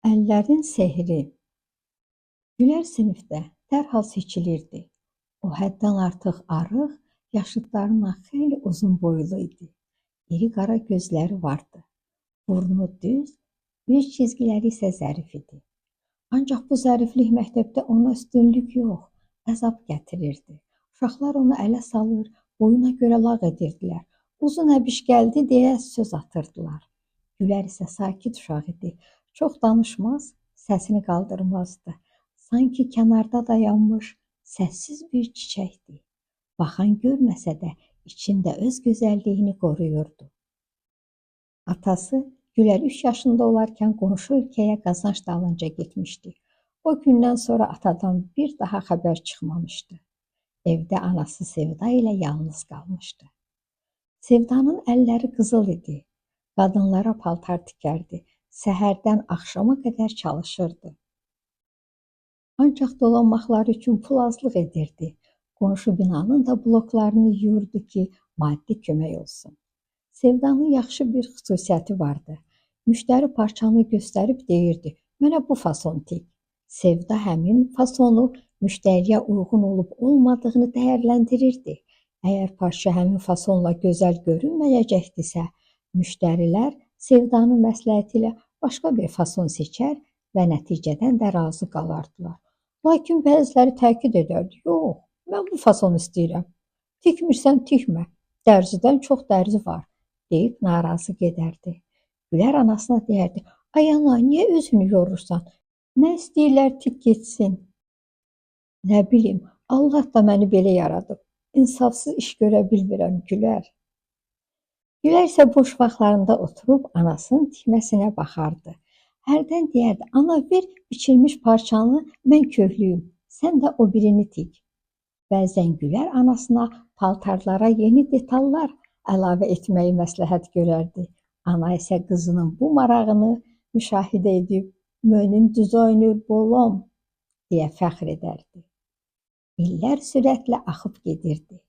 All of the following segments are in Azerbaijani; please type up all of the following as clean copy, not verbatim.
Əllərin sehri. Gülər sinifdə dərhal seçilirdi. O həddən artıq arıq, yaşıdlarından xeyli uzun boylu idi. İri qara gözləri vardı. Burnu düz, üz cizgiləri isə zərif idi. Ancaq bu zəriflik məktəbdə ona üstünlük yox, əzab gətirirdi. Uşaqlar onu ələ salır, boyuna görə lağ edirdilər. Uzun əbiş gəldi deyə söz atırdılar. Gülər isə sakit uşaq idi. Çox danışmaz, səsini qaldırmazdı. Sanki kənarda dayanmış səssiz bir çiçəkdi. Baxan görməsə də içində öz gözəlliyini qoruyurdu. Atası Gülər 3 yaşında olarkən qonşu ölkəyə qazanc dalınca getmişdi. O gündən sonra atadan bir daha xəbər çıxmamışdı. Evdə anası Sevda ilə yalnız qalmışdı. Sevdanın əlləri qızıl idi. Qadınlara paltar tikərdi. Səhərdən axşama qədər çalışırdı. Ancaq dolanmaqları üçün pul azlıq edirdi. Qonşu binanın da bloklarını yuyurdu ki, maddi kömək olsun. Sevdanın yaxşı bir xüsusiyyəti vardı. Müştəri parçanı göstərib deyirdi, mənə bu fason tik. Sevda həmin fasonu müştəriyə uyğun olub olmadığını dəyərləndirirdi. Əgər parça həmin fasonla gözəl görünməyəcəkdisə, müştərilər Sevdanın məsləhəti ilə başqa bir fason seçər və nəticədən də razı qalardılar. Lakin bəziləri təkid edərdi, yox, mən bu fasonu istəyirəm. Tikmirsən, tikmə, dərzidən çox dərzi var, deyib narazı gedərdi. Gülər anasına deyərdi, ay ana, niyə özünü yorursan? Nə istəyirlər tik getsin? Nə bilim, Allah da məni belə yaradıb. İnsafsız iş görə bilmirəm, Gülər. Gülər isə boş vaxtlarında oturub anasının tikməsinə baxardı. Hərdən deyərdi, ana ver biçilmiş parçanı mən köhlüyüm, sən də o birini tik. Bəzən Gülər anasına paltarlara yeni detallar əlavə etməyi məsləhət görərdi. Ana isə qızının bu marağını müşahidə edib, mənim dizayner balam deyə fəxr edərdi. İllər sürətlə axıb gedirdi.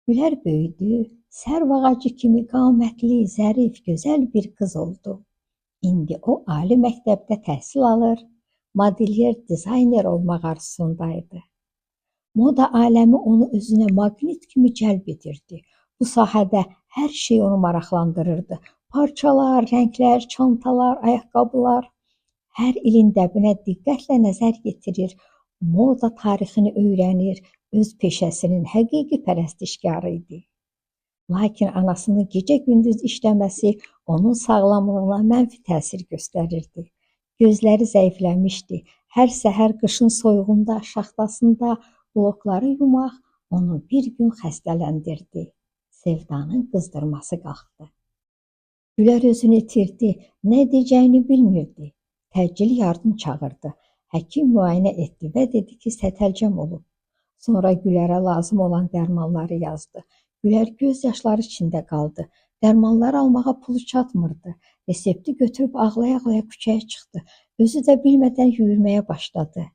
Gülər böyüdü, sərv ağacı kimi qamətli, zərif, gözəl bir qız oldu. İndi o ali məktəbdə təhsil alır, modelyer, dizayner olmaq arzusundaydı. Moda aləmi onu özünə maqnit kimi cəlb edirdi. Bu sahədə hər şey onu maraqlandırırdı. Parçalar, rənglər, çantalar, ayaqqabılar. Hər ilin dəbinə diqqətlə nəzər yetirir, moda tarixini öyrənir, öz peşəsinin həqiqi pərəstişkarı idi. Lakin anasının gecə-gündüz işləməsi onun sağlamlığına mənfi təsir göstərirdi. Gözləri zəifləmişdi. Hər səhər qışın soyuğunda, şaxtasında blokları yumaq onu bir gün xəstələndirdi. Sevdanın qızdırması qalxdı. Gülər özünü itirdi, nə edəcəyini bilmirdi. Təcili yardım çağırdı. Həkim müayinə etdi və dedi ki, sətəlcəm olub. Sonra Gülərə lazım olan dərmanları yazdı. Gülər göz yaşları içində qaldı. Dərmanları almağa pulu çatmırdı. Resepti götürüb ağlaya-ağlaya küçəyə çıxdı. Özü də bilmədən yürüməyə başladı.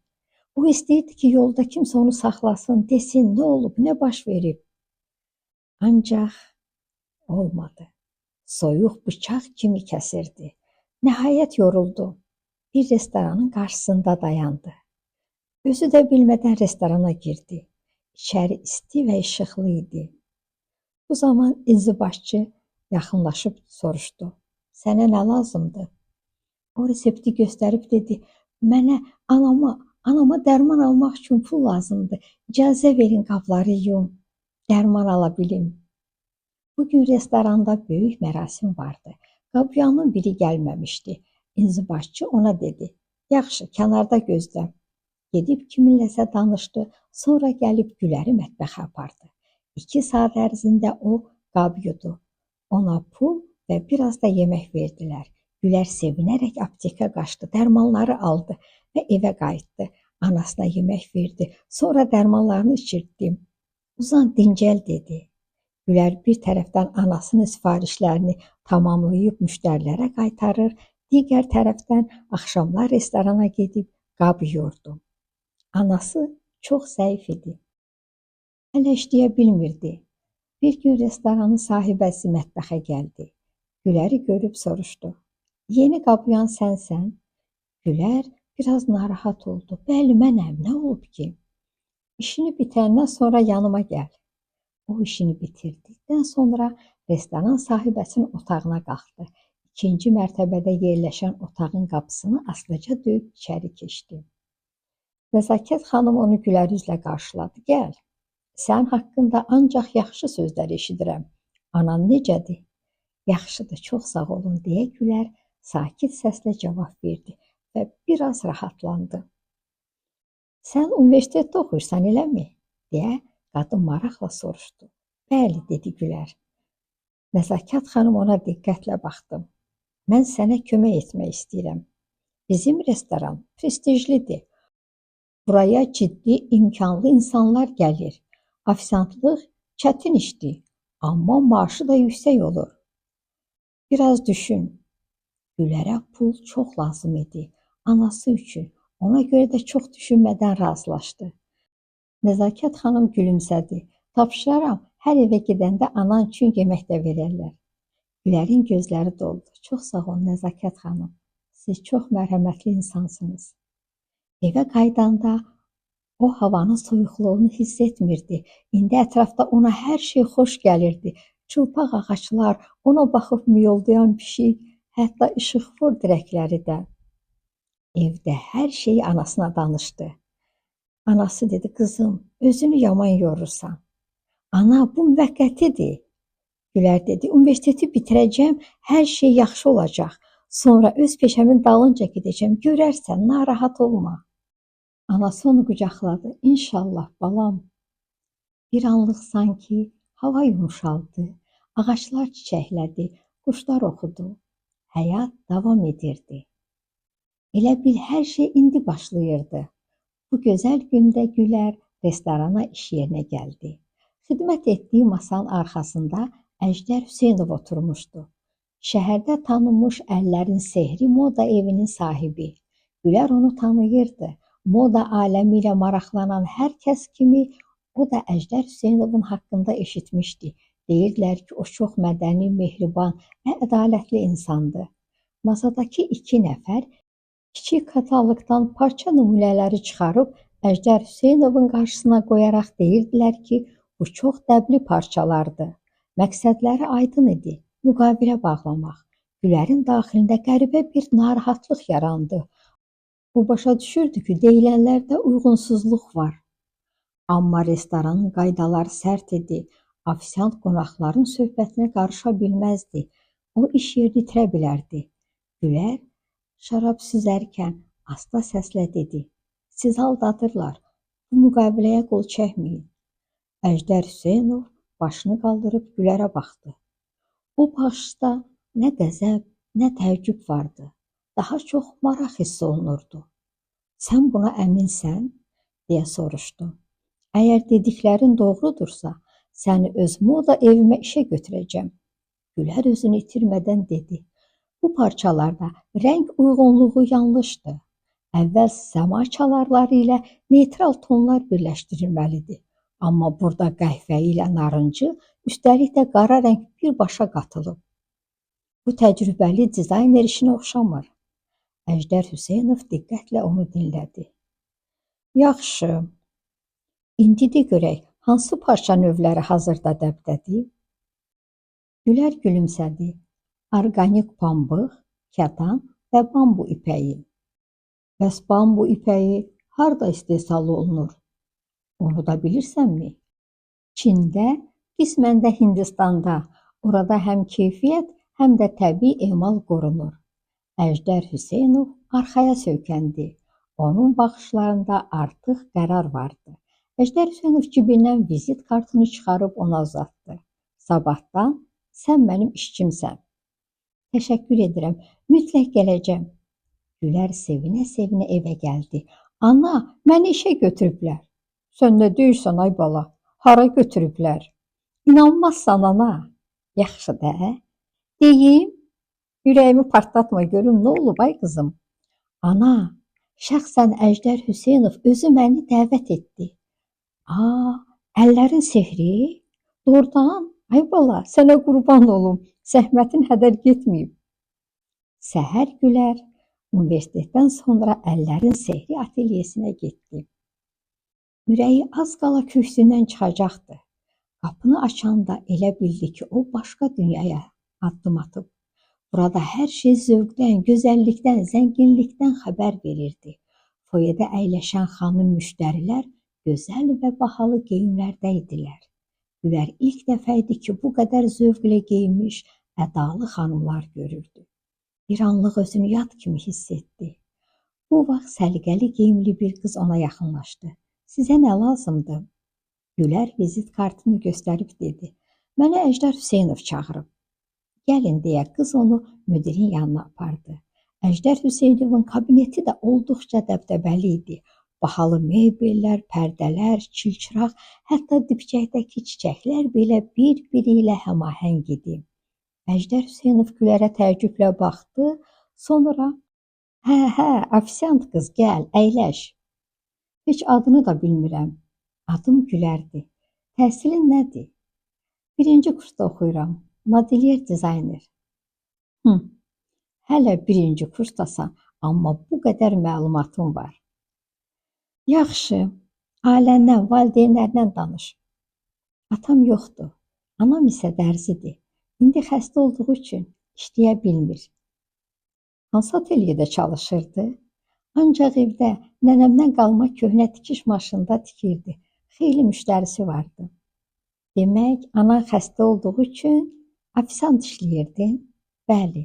O istəyirdi ki, yolda kimsə onu saxlasın, desin, nə olub, nə baş verib. Ancaq olmadı. Soyuq bıçaq kimi kəsirdi. Nəhayət yoruldu. Bir restoranın qarşısında dayandı. Özü də bilmədən restorana girdi. İçəri isti və işıqlı idi. Bu zaman inzibatçı yaxınlaşıb soruşdu. Sənə nə lazımdır? O resepti göstərib dedi, mənə anama dərman almaq üçün pul lazımdır. İcazə verin qabları yuyum, dərman ala bilim. Bugün restoranda böyük mərasim vardı. Qabyanın biri gəlməmişdi. İnzibatçı ona dedi, yaxşı, kənarda gözlə. Gedib kiminləsə danışdı, sonra gəlib Güləri mətbəxə apardı. 2 saat ərzində o qab yudu. Ona pul və biraz da yemək verdilər. Gülər sevinərək apteka qaçdı, dərmanları aldı və evə qayıtdı. Anasına yemək verdi, sonra dərmanlarını içirtdi. Uzan, dincəl dedi. Gülər bir tərəfdən anasının sifarişlərini tamamlayıb müştərilərə qaytarır, digər tərəfdən axşamlar restorana gedib qab yuyurdu. Anası çox zəif idi. Hələ işləyə bilmirdi. Bir gün restoranın sahibəsi mətbəxə gəldi. Güləri görüb soruşdu. Yeni qab yuyan sənsən? Gülər biraz narahat oldu. Bəli, mənəm, nə olub ki? İşini bitirəndən sonra yanıma gəl. O işini bitirdikdən sonra restoran sahibəsinin otağına qalxdı. İkinci mərtəbədə yerləşən otağın qapısını astaca döyüb içəri keçdi. Nəzakət xanım onu gülər üzlə qarşıladı. Gəl, sənin haqqında ancaq yaxşı sözlər eşidirəm. Anan necədir? Yaxşıdır, çox sağ olun, deyə Gülər sakit səslə cavab verdi və biraz rahatlandı. Sən universitetdə oxuyursan, eləmi? Deyə qadın maraqla soruşdu. Bəli, dedi Gülər. Nəzakət xanım ona diqqətlə baxdı. Mən sənə kömək etmək istəyirəm. Bizim restoran prestijlidir. Buraya ciddi, imkanlı insanlar gəlir. Ofisiantlıq çətin işdir, amma maaşı da yüksək olur. Biraz düşün. Gülərə pul çox lazım idi. Anası üçün. Ona görə də çox düşünmədən razılaşdı. Nəzakət xanım gülümsədi. Tapşıraram, hər evə gedəndə anan üçün yemək də verərlər. Gülərin gözləri doldu. Çox sağ olun, Nəzakət xanım. Siz çox mərhəmətli insansınız. Evə qayıdanda o havanın soyuqluğunu hiss etmirdi. İndi ətrafda ona hər şey xoş gəlirdi. Çılpaq ağaclar, ona baxıb miyoldayan pişik, hətta işıqfor dirəkləri də. Evdə hər şeyi anasına danışdı. Anası dedi, qızım, özünü yaman yorursan. Ana, bu müvəqqətidir. Gülər dedi, universiteti bitirəcəm, hər şey yaxşı olacaq. Sonra öz peşəmin dalınca gedəcəm, görərsən, narahat olma. Anası onu qucaqladı. İnşallah, balam. Bir anlıq sanki hava yumşaldı, ağaclar çiçəklədi, quşlar oxudu. Həyat davam edirdi. Elə bil hər şey indi başlayırdı. Bu gözəl gündə Gülər restorana iş yerinə gəldi. Xidmət etdiyi masanın arxasında Əjdər Hüseynov oturmuşdu. Şəhərdə tanınmış əllərin sehri moda evinin sahibi. Gülər onu tanıyırdı. Moda aləmi ilə maraqlanan hər kəs kimi o da Əjdər Hüseynovun haqqında eşitmişdi. Deyirdilər ki, o çox mədəni, mehriban və ədalətli insandı. Masadakı iki nəfər kiçik kataloqdan parça nümunələri çıxarıb Əjdər Hüseynovun qarşısına qoyaraq deyirdilər ki, bu çox dəbli parçalardı. Məqsədləri aydın idi, müqavilə bağlamaq. Gülərin daxilində qəribə bir narahatlıq yarandı. O başa düşürdü ki, deyilənlərdə uyğunsuzluq var. Amma restoranın qaydaları sərt idi. Ofisiant qonaqların söhbətinə qarışa bilməzdi. O iş yerini itirə bilərdi. Gülər şərab süzərkən asta səslə dedi, sizi aldadırlar, bu müqaviləyə qol çəkməyin. Əjdər Hüseynov başını qaldırıb Gülərə baxdı. O baxışda nə qəzəb, nə təəccüb vardı. Daha çox maraq hiss olunurdu. Sən buna əminsən? Deyə soruşdu. Əgər dediklərin doğrudursa, səni öz moda evimə işə götürəcəm. Gülər özünü itirmədən dedi. Bu parçalarda rəng uyğunluğu yanlışdır. Əvvəl səma çalarları ilə neytral tonlar birləşdirilməlidir. Amma burada qəhvəyi ilə narıncı, üstəlik də qara rəng birbaşa qatılıb. Bu təcrübəli dizayner işinə oxşamır. Əjdər Hüseynov diqqətlə onu dinlədi. Yaxşı, indi de görək, hansı parça növləri hazırda dəbdədir? Gülər gülümsədi. Orqanik pambıq, kətan və bambu ipəyi. Bəs bambu ipəyi harda istehsal olunur? Onu da bilirsənmi? Çində, qismən də Hindistanda. Orada həm keyfiyyət, həm də təbii emal qorunur. Əjdər Hüseynov arxaya söykəndi. Onun baxışlarında artıq qərar vardı. Əjdər Hüseynov cibindən vizit kartını çıxarıb ona uzatdı. Sabahdan sən mənim işçimsən. Təşəkkür edirəm, mütləq gələcəm. Gülər sevinə-sevinə evə gəldi. Ana, məni işə götürüblər. Sən nə deyirsən ay bala, hara götürüblər? İnanmazsan ana. Yaxşı da, deyim, ürəyimi partlatma görüm nə olub ay qızım. Ana, şəxsən Əjdər Hüseynov özü məni dəvət etdi. Aa, əllərin sehri? Doğrudan, ay bala, sənə qurban olum, zəhmətin hədər getməyib. Səhər Gülər Universitetdən sonra əllərin sehri atelyesinə getdi. Ürəyi az qala köksündən çıxacaqdı. Qapını açanda elə bildi ki, o başqa dünyaya addım atıb. Burada hər şey zövqdən, gözəllikdən, zənginlikdən xəbər verirdi. Foyedə əyləşən xanım müştərilər gözəl və bahalı geyimlərdə idilər. Gülər ilk dəfə idi ki, bu qədər zövqlə geyinmiş ədalı xanımlar görürdü. Bir anlıq özünü yad kimi hiss etdi. Bu vaxt səliqəli geyimli bir qız ona yaxınlaşdı. Sizə nə lazımdır? Gülər vizit kartını göstərib dedi. Mənə Əjdər Hüseynov çağırıb. Gəlin deyə qız onu müdirin yanına apardı. Əjdər Hüseynovun kabineti də olduqca dəbdəbəli idi. Bahalı mebellər, pərdələr, çilçıraq, hətta dibçəkdəki çiçəklər belə bir-biri ilə həmahəng idi. Əjdər Hüseynov Gülərə təəccüblə baxdı, sonra hə, ofisiant qız, gəl, əyləş. Heç adını da bilmirəm. Adım Gülərdir. Təhsilin nədir? Birinci kursda oxuyuram. Modelyer dizayner. Hələ birinci kursdasan, amma bu qədər məlumatım var. Yaxşı, ailəndən, valideynlərdən danış. Atam yoxdur, anam isə dərzidir. İndi xəstə olduğu üçün işləyə bilmir. Hansı atelyedə çalışırdı? Ancaq evdə nənəmdən qalma köhnə tikiş maşınında tikirdi. Xeyli müştərisi vardı. Demək, anan xəstə olduğu üçün ofisiant işləyirdin? Bəli.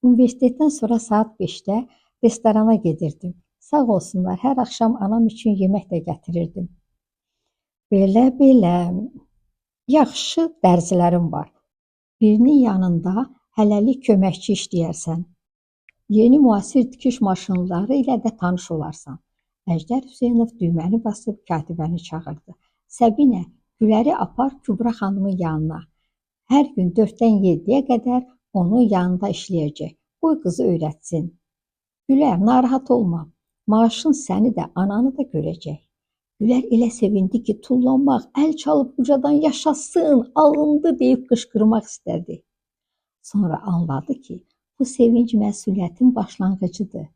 Universitetdən sonra saat 5-də restorana gedirdim. Sağ olsunlar, hər axşam anam üçün yemək də gətirirdim. Belə-belə. Yaxşı dərzilərim var. Birinin yanında hələlik köməkçi işləyərsən. Yeni müasir tikiş maşınları ilə də tanış olarsan. Əjdər Hüseynov düyməni basıb katibəni çağırdı. Səbinə, Güləri apar Kübra xanımın yanına. Hər gün 4-dən 7-yə qədər onun yanında işləyəcək. Qoy qızı öyrətsin. Gülər, narahat olma. Maaşın səni də, ananı da görəcək. Gülər elə sevindi ki, tullanmaq, əl çalıb ucadan yaşasın, alındı deyib qışqırmaq istədi. Sonra anladı ki, bu sevinc məsuliyyətin başlanğıcıdır.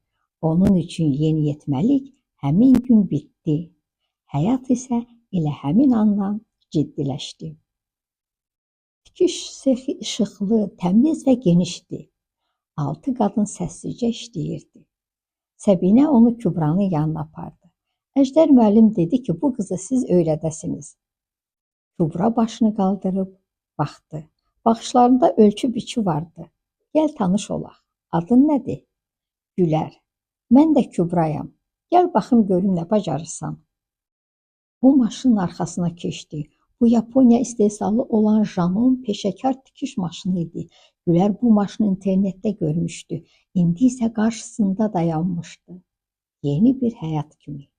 Onun üçün yeniyetməlik həmin gün bitdi. Həyat isə elə həmin andan ciddiləşdi. Tikiş sexi işıqlı, təmiz və genişdi. 6 qadın səssizcə işləyirdi. Səbinə onu Kübranın yanına apardı. Əjdər müəllim dedi ki, bu qızı siz öyrədəsiniz. Kübra başını qaldırıb baxdı. Baxışlarında ölçü biçi vardı. Gəl tanış olaq. Adın nədir? Gülər. Mən də Kübrayam. Gəl baxım görüm nə bacarırsan. O maşının arxasına keçdi. Bu Yaponiya istehsalı olan Janon peşəkar tikiş maşını idi. Gülər bu maşını internetdə görmüşdü. İndi isə qarşısında dayanmışdı. Yeni bir həyat kimi.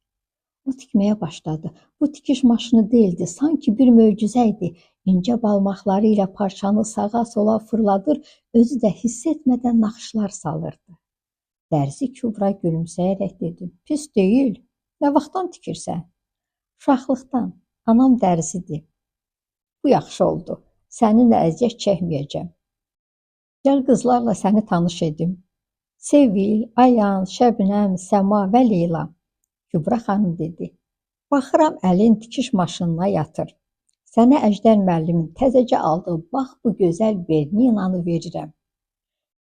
O tikməyə başladı. Bu tikiş maşını deyildi, sanki bir möcüzə idi. İncə barmaqları ilə parçanı sağa sola fırladır, özü də hiss etmədən naxışlar salırdı. Dərzi Kübra gülümsəyərək dedi, pis deyil, nə vaxtdan tikirsən? Uşaqlıqdan, anam dərzidir. Bu yaxşı oldu, səninlə əziyyət çəkməyəcəm. Gəl qızlarla səni tanış edim. Sevil, Ayan, Şəbnəm, Səma və Leyla. Kübra xanım dedi, baxıram əlin tikiş maşınına yatır. Sənə Əjdər müəllimin təzəcə aldığı bax bu gözəl Berninanı verirəm.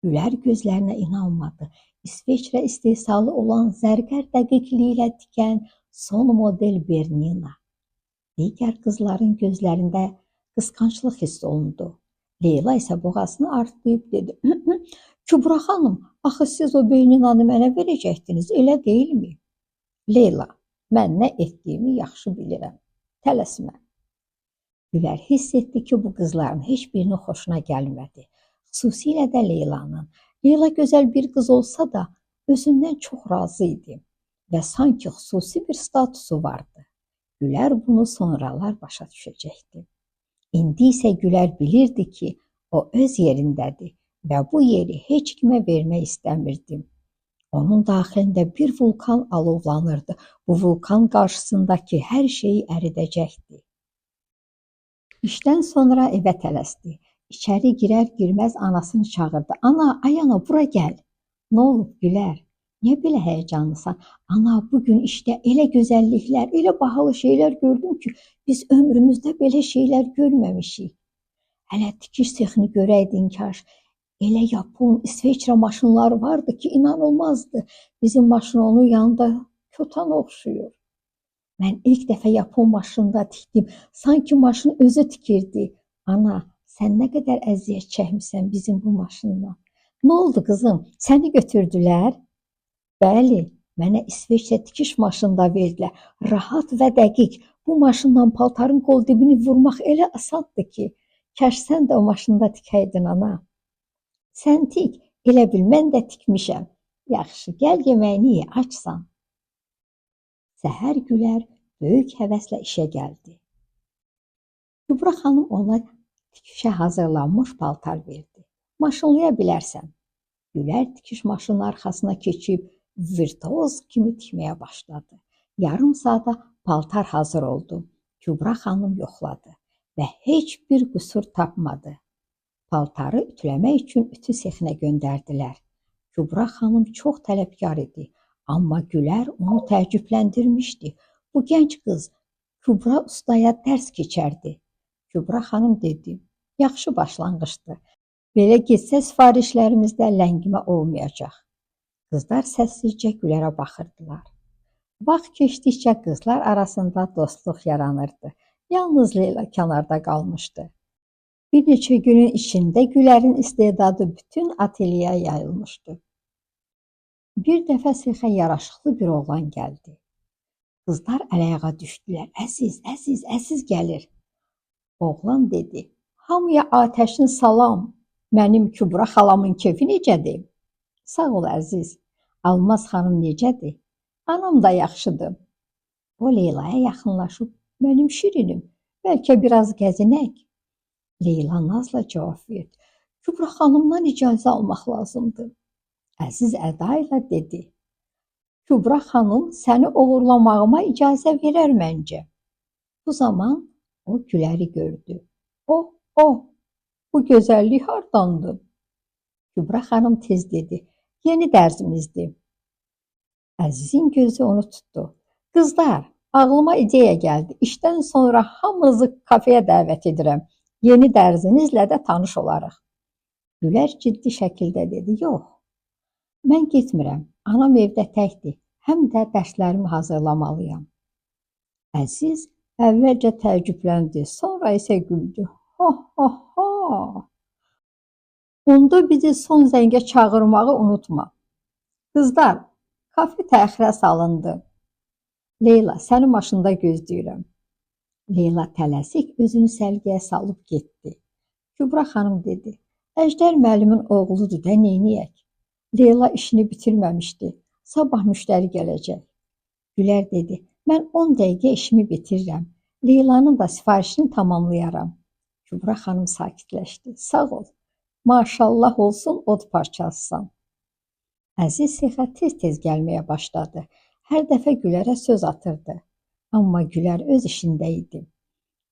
Gülər gözlərinə inanmadı. İsveçrə istehsalı olan zərgər dəqiqliyi ilə tikən son model Bernina. Digər qızların gözlərində qısqanclıq hiss olundu. Leyla isə boğazını artlayıb dedi, Kübra xanım, axı siz o Berninanı mənə verəcəkdiniz, elə deyilmi? Leyla, mən nə etdiyimi yaxşı bilirəm. Tələsmə. Gülər hiss etdi ki, bu qızların heç birinin xoşuna gəlmədi. Xüsusilə də Leylanın. Leyla gözəl bir qız olsa da özündən çox razı idi və sanki xüsusi bir statusu vardı. Gülər bunu sonralar başa düşəcəkdi. İndi isə Gülər bilirdi ki, o öz yerindədir və bu yeri heç kimə vermək istəmirdi. Onun daxilində bir vulkan alovlanırdı. Bu vulkan qarşısındakı hər şeyi əridəcəkdi. İşdən sonra evə tələsdi. İçəri girər girməz anasını çağırdı. Ana, ay ana, bura gəl. Nə olub Gülər? Niyə belə həyəcanlısan? Ana, bugün işdə elə gözəlliklər, elə bahalı şeylər gördüm ki, biz ömrümüzdə belə şeylər görməmişik. Hələ tikiş sexini görəydin kaş. Elə Yapon, İsveçrə maşınları vardı ki, inanılmazdı. Bizim maşın onun yanında kotana oxşuyur. Mən ilk dəfə Yapon maşınında tikdim. Sanki maşın özü tikirdi. Ana, sən nə qədər əziyyət çəkmisən bizim bu maşınla. Nə oldu qızım? Səni götürdülər? Bəli, mənə İsveçrə tikiş maşında verdilər. Rahat və dəqiq. Bu maşınla paltarın qol dibini vurmaq elə asandır ki, kaş sən də o maşında tikəydin ana. Sən tik, elə bil mən də tikmişəm. Yaxşı, gəl yeməyini ye, açsan. Səhər Gülər böyük həvəslə işə gəldi. Kübra xanım ona tikişə hazırlanmış paltar verdi. Maşınlaya bilərsən. Gülər tikiş maşının arxasına keçib virtuoz kimi tikməyə başladı. Yarım saata paltar hazır oldu. Kübra xanım yoxladı və heç bir qüsur tapmadı. Paltarı ütüləmək üçün ütü sexinə göndərdilər. Kübra xanım çox tələbkar idi, amma Gülər onu təəccübləndirmişdi. Bu gənc qız Kübra ustaya dərs keçərdi. Kübra xanım dedi, yaxşı başlanğıcdır. Belə getsə sifarişlərimizdə ləngimə olmayacaq. Qızlar səssizcə Gülərə baxırdılar. Vaxt keçdikcə qızlar arasında dostluq yaranırdı. Yalnız Leyla kənarda qalmışdı. Bir neçə günün içində Gülərin istedadı bütün atelyaya yayılmışdı. Bir dəfə sexə yaraşıqlı bir oğlan gəldi. Qızlar əl-ayağa düşdülər. Əziz, Əziz, Əziz gəlir. Oğlan dedi, hamıya atəşin salam. Mənim Kübra xalamın kefi necədir? Sağ ol Əziz. Almaz xanım necədir? Anam da yaxşıdır. O Leylaya yaxınlaşıb, mənim şirinim, bəlkə biraz gəzinək. Leyla nazla cavab verdi. Kübra xanımdan icazə almaq lazımdır. Əziz əda ilə dedi. Kübra xanım səni oğurlamağıma icazə verər məncə. Bu zaman o Güləri gördü. Oh, oh, bu gözəllik hardandır? Kübra xanım tez dedi. Yeni dərzimizdir. Əzizin gözü onu tutdu. Qızlar, ağlıma ideya gəldi. İşdən sonra hamınızı kafeyə dəvət edirəm. Yeni dərzinizlə də tanış olarıq. Gülər ciddi şəkildə dedi. Yox, mən getmirəm. Anam evdə təkdir. Həm də dərslərimi hazırlamalıyam. Əziz əvvəlcə təəccübləndi, sonra isə güldü. Ha, ha, ha. Onda bizi son zəngə çağırmağı unutma. Qızlar, kafe təxirə salındı. Leyla, səni maşında gözləyirəm. Leyla tələsik özünü səlgiyə salıb getdi. Kübra xanım dedi, Əjdər müəllimin oğludur da, neyniyək? Leyla işini bitirməmişdi. Sabah müştəri gələcək. Gülər dedi, mən 10 dəqiqə işimi bitirirəm. Leylanın da sifarişini tamamlayaram. Kübra xanım sakitləşdi. Sağ ol. Maşallah olsun od parçasısan. Əziz sexə tez-tez gəlməyə başladı. Hər dəfə Gülərə söz atırdı. Amma Gülər öz işində idi.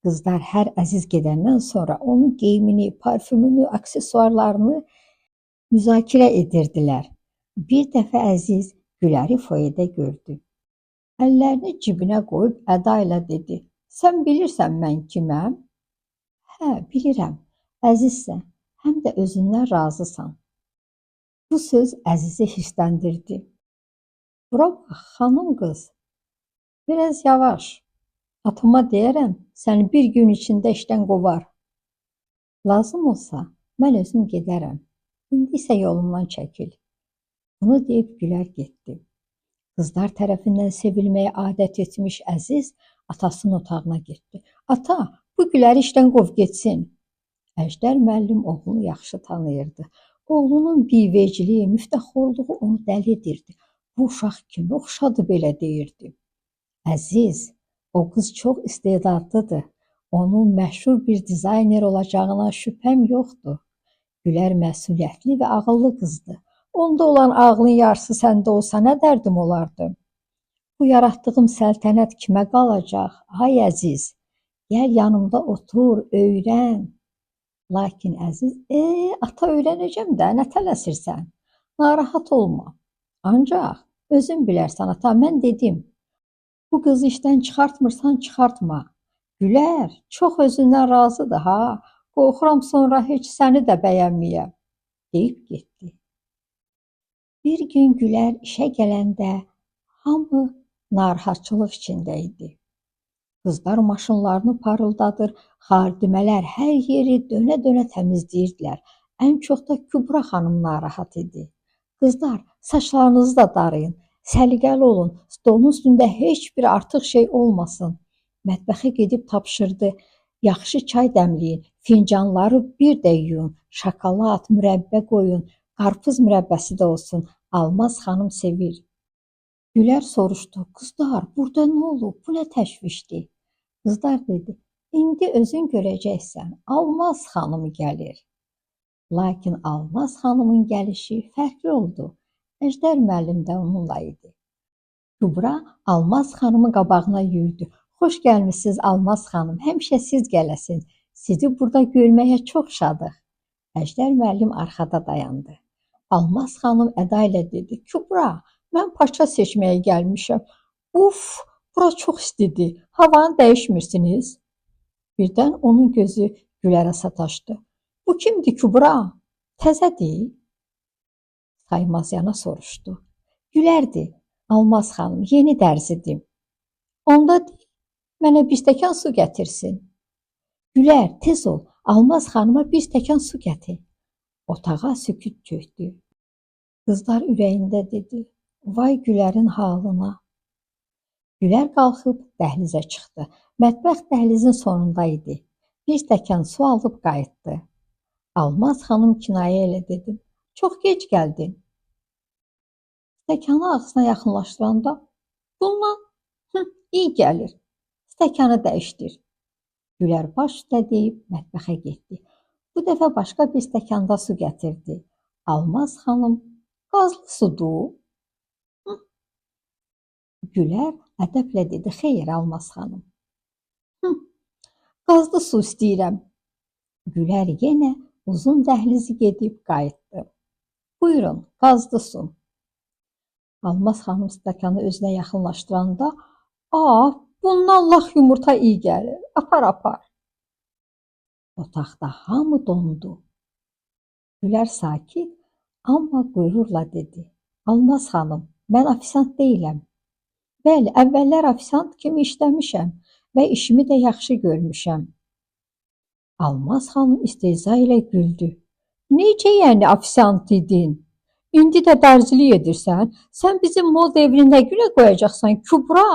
Qızlar hər Əziz gedəndən sonra onun geyimini, parfümünü, aksesuarlarını müzakirə edirdilər. Bir dəfə Əziz Güləri foyedə gördü. Əllərini cibinə qoyub əda ilə dedi, sən bilirsən mən kiməm? Hə, bilirəm, əzizsən, həm də özündən razısan. Bu söz Əzizi hirsləndirdi. Bura bax, xanım qız, biraz yavaş. Atama deyərəm, səni bir gün içində işdən qovar. Lazım olsa, mən özüm gedərəm. İndi isə yolumdan çəkil. Bunu deyib Gülər getdi. Qızlar tərəfindən sevilməyə adət etmiş Əziz atasının otağına getdi. Ata, bu Güləri işdən qov getsin. Əjdər müəllim oğlunu yaxşı tanıyırdı. Oğlunun bivecliyi, müftəxorluğu onu dəli edirdi. Bu uşaq kimi oxşadı belə deyirdi. Əziz, o qız çox istedadlıdır. Onun məşhur bir dizayner olacağına şübhəm yoxdur. Gülər məsuliyyətli və ağıllı qızdır. Onda olan ağlın yarısı səndə olsa nə dərdim olardı? Bu yaratdığım səltənət kimə qalacaq? Ay Əziz, gəl yanımda otur, öyrən. Lakin Əziz, ata öyrənəcəm də, nə tələsirsən? Narahat olma. Ancaq özün bilərsən ata, mən dedim. Bu qızı işdən çıxartmırsan, çıxartma. Gülər, çox özündən razıdır ha. Qorxuram sonra heç səni də bəyənməyə, deyib getdi. Bir gün Gülər işə gələndə hamı narahatçılıq içində idi. Qızlar maşınlarını parıldadır, xadimələr hər yeri dönə-dönə təmizləyirdilər. Ən çox da Kübra xanım narahat idi. Qızlar, saçlarınızı da darayın, səliqəli olun, stolun üstündə heç bir artıq şey olmasın. Mətbəxə gedib tapşırdı. Yaxşı çay dəmləyin, fincanları bir də yuyun, şokolad, mürəbbə qoyun, qarpız mürəbbəsi də olsun. Almaz xanım sevir. Gülər soruşdu, qızlar, burada nə olub, bu nə təşvişdir? Qızlar dedi, indi özün görəcəksən, Almaz xanım gəlir. Lakin Almaz xanımın gəlişi fərqli oldu. Əjdər müəllim də onunla idi. Kübra Almaz xanımın qabağına yürüdü. Xoş gəlmisiniz Almaz xanım, həmişə siz gələsin. Sizi burada görməyə çox şadıq. Əjdər müəllim arxada dayandı. Almaz xanım əda ilə dedi, Kübra, mən parça seçməyə gəlmişəm. Uf, bura çox istidir, havanı dəyişmirsiniz. Birdən onun gözü Gülərə sataşdı. Bu kimdir Kübra? Təzədir? Saymazyana soruşdu. Gülərdir, Almaz xanım, yeni dərzidir. Onda de, mənə bir stəkan su gətirsin. Gülər, tez ol, Almaz xanıma bir stəkan su gətir. Otağa sükut çökdü. Qızlar ürəyində dedi, vay Gülərin halına. Gülər qalxıb dəhlizə çıxdı. Mətbəx dəhlizin sonunda idi. Bir stəkan su alıb qayıtdı. Almaz xanım kinayə ilə dedi, çox gec gəldin. Stəkanı ağzına yaxınlaşdıranda, bundan iyi gəlir. Stəkanı dəyişdir. Gülər baş üstə deyib mətbəxə getdi. Bu dəfə başqa bir stəkanda su gətirdi. Almaz xanım, qazlı sudur. Gülər ədəblə dedi, xeyr Almaz xanım. Qazlı su istəyirəm. Gülər yenə uzun dəhlizi gedib qayıtdı. Buyurun, qazlı su. Almaz xanım stəkanı özünə yaxınlaşdıranda, bundan lağ yumurta iyi gəlir, apar, apar. Otaqda hamı dondu. Gülər sakit, amma qürurla dedi, Almaz xanım, mən ofisiant deyiləm. Bəli, əvvəllər ofisiant kimi işləmişəm və işimi də yaxşı görmüşəm. Almaz xanım istehza ilə güldü. Necə yəni ofisiant idin? İndi də dərzilik edirsən? Sən bizim mod evini nə günə qoyacaqsan, Kübra?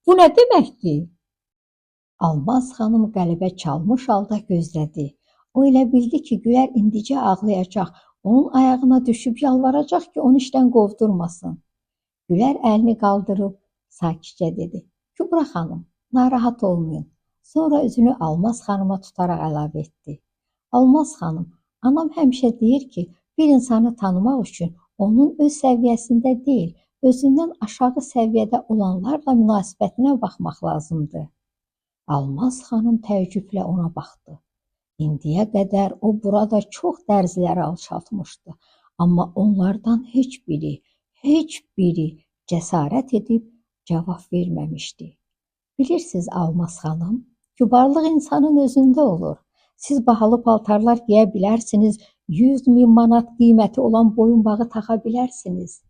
Bu nə deməkdir? Almaz xanım qələbə çalmış halda gözlədi. O elə bildi ki, Gülər indicə ağlayacaq, onun ayağına düşüb yalvaracaq ki, onu işdən qovdurmasın. Gülər əlini qaldırıb sakitcə dedi, Kübra xanım, narahat olmayın. Sonra özünü Almaz xanıma tutaraq əlavə etdi. Almaz xanım, anam həmişə deyir ki, bir insanı tanımaq üçün onun öz səviyyəsində deyil, özündən aşağı səviyyədə olanlarla münasibətinə baxmaq lazımdır. Almaz xanım təəccüblə ona baxdı. İndiyə qədər o burada çox dərziləri alçaltmışdı. Amma onlardan heç biri cəsarət edib cavab verməmişdi. Bilirsiniz Almaz xanım, kübarlıq insanın özündə olur. Siz bahalı paltarlar geyə bilərsiniz, 100.000 manat qiyməti olan boyunbağı taxa bilərsiniz.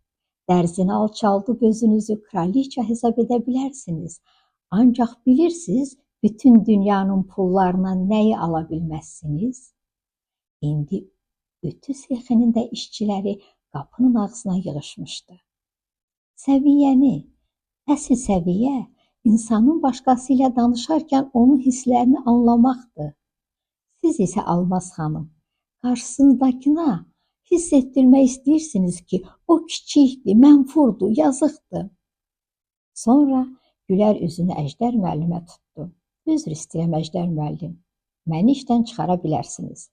Dərzini alçaldıb özünüzü kraliça hesab edə bilərsiniz. Ancaq bilirsiniz, bütün dünyanın pullarına nəyi ala bilməzsiniz? İndi ütü sexinin də işçiləri qapının ağzına yığışmışdı. Səviyyəni, əsl səviyyə insanın başqası ilə danışarkən onun hisslərini anlamaqdır. Siz isə Almaz xanım, qarşısındakına hiss etdirmək istəyirsiniz ki, o kiçikdir, mənfurdur, yazıqdır. Sonra Gülər üzünü Əjdər müəllimə tutdu. Üzr istəyirəm Əjdər müəllim, məni işdən çıxara bilərsiniz.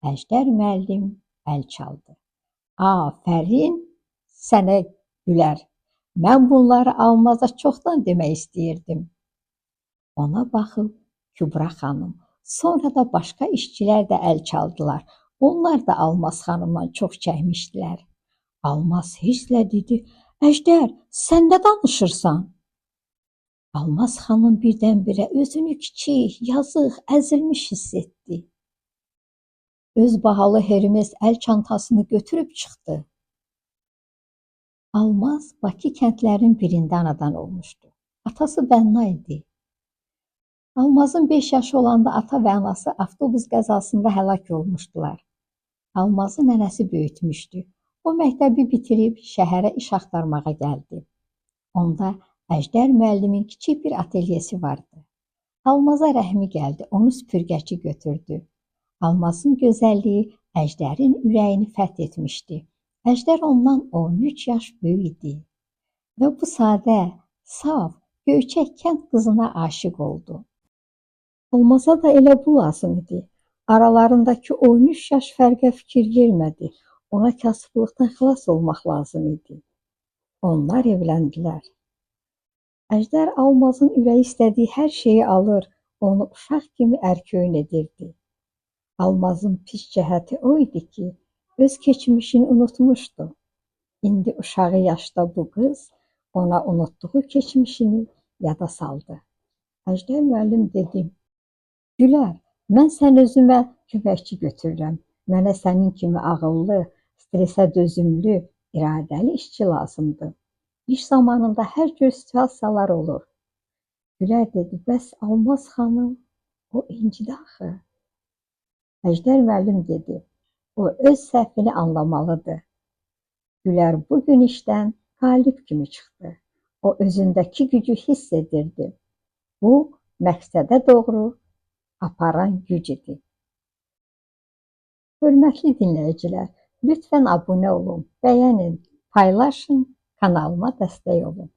Əjdər müəllim əl çaldı. Afərin sənə Gülər, mən bunları Almaza çoxdan demək istəyirdim. Ona baxıb Kübra xanım, sonra da başqa işçilər də əl çaldılar. Onlar da Almaz xanımdan çox çəkmişdilər. Almaz hisslə dedi: "Əjdər, sən nə danışırsan?" Almaz xanım birdən-birə özünü kiçik, yazıq, əzilmiş hiss etdi. Öz bahalı Hermes əl çantasını götürüb çıxdı. Almaz Bakı kəndlərinin birində anadan olmuşdu. Atası bənna idi. Almazın 5 yaşı olanda ata və anası avtobus qəzasında həlak olmuşdular. Almazı nənəsi böyütmüşdü. O məktəbi bitirib şəhərə iş axtarmağa gəldi. Onda Əjdər müəllimin kiçik bir atelyesi vardı. Almaza rəhmi gəldi, onu süpürgəçi götürdü. Almazın gözəlliyi Əjdərin ürəyini fəth etmişdi. Əjdər ondan 13 yaş böyük idi və bu sadə, saf, göyçək kənd qızına aşiq oldu. Almaza da elə bu lazım idi. Aralarındakı 13 yaş fərqə fikir vermədi. Ona kasıblıqdan xilas olmaq lazım idi. Onlar evləndilər. Əjdər Almazın ürəyi istədiyi hər şeyi alır, onu uşaq kimi ərköyün edirdi. Almazın pis cəhəti o idi ki, öz keçmişini unutmuşdu. İndi uşağı yaşda bu qız ona unutduğu keçmişini yada saldı. Əjdər müəllim dedi: "Gülər, mən səni özümə köməkçi götürürəm. Mənə sənin kimi ağıllı, stresə dözümlü, iradəli işçi lazımdır. İş zamanında hər cür situasiyalar olur." Gülər dedi: "Bəs Almaz xanım, o incidi axı." Əjdər müəllim dedi: "O öz səhvini anlamalıdır." Gülər bu gün işdən qalib kimi çıxdı. O özündəki gücü hiss edirdi. Bu, məqsədə doğru aparan güc idi. Hörmətli dinləyicilər, lütfən abunə olun, bəyənin, paylaşın, kanalıma dəstək olun.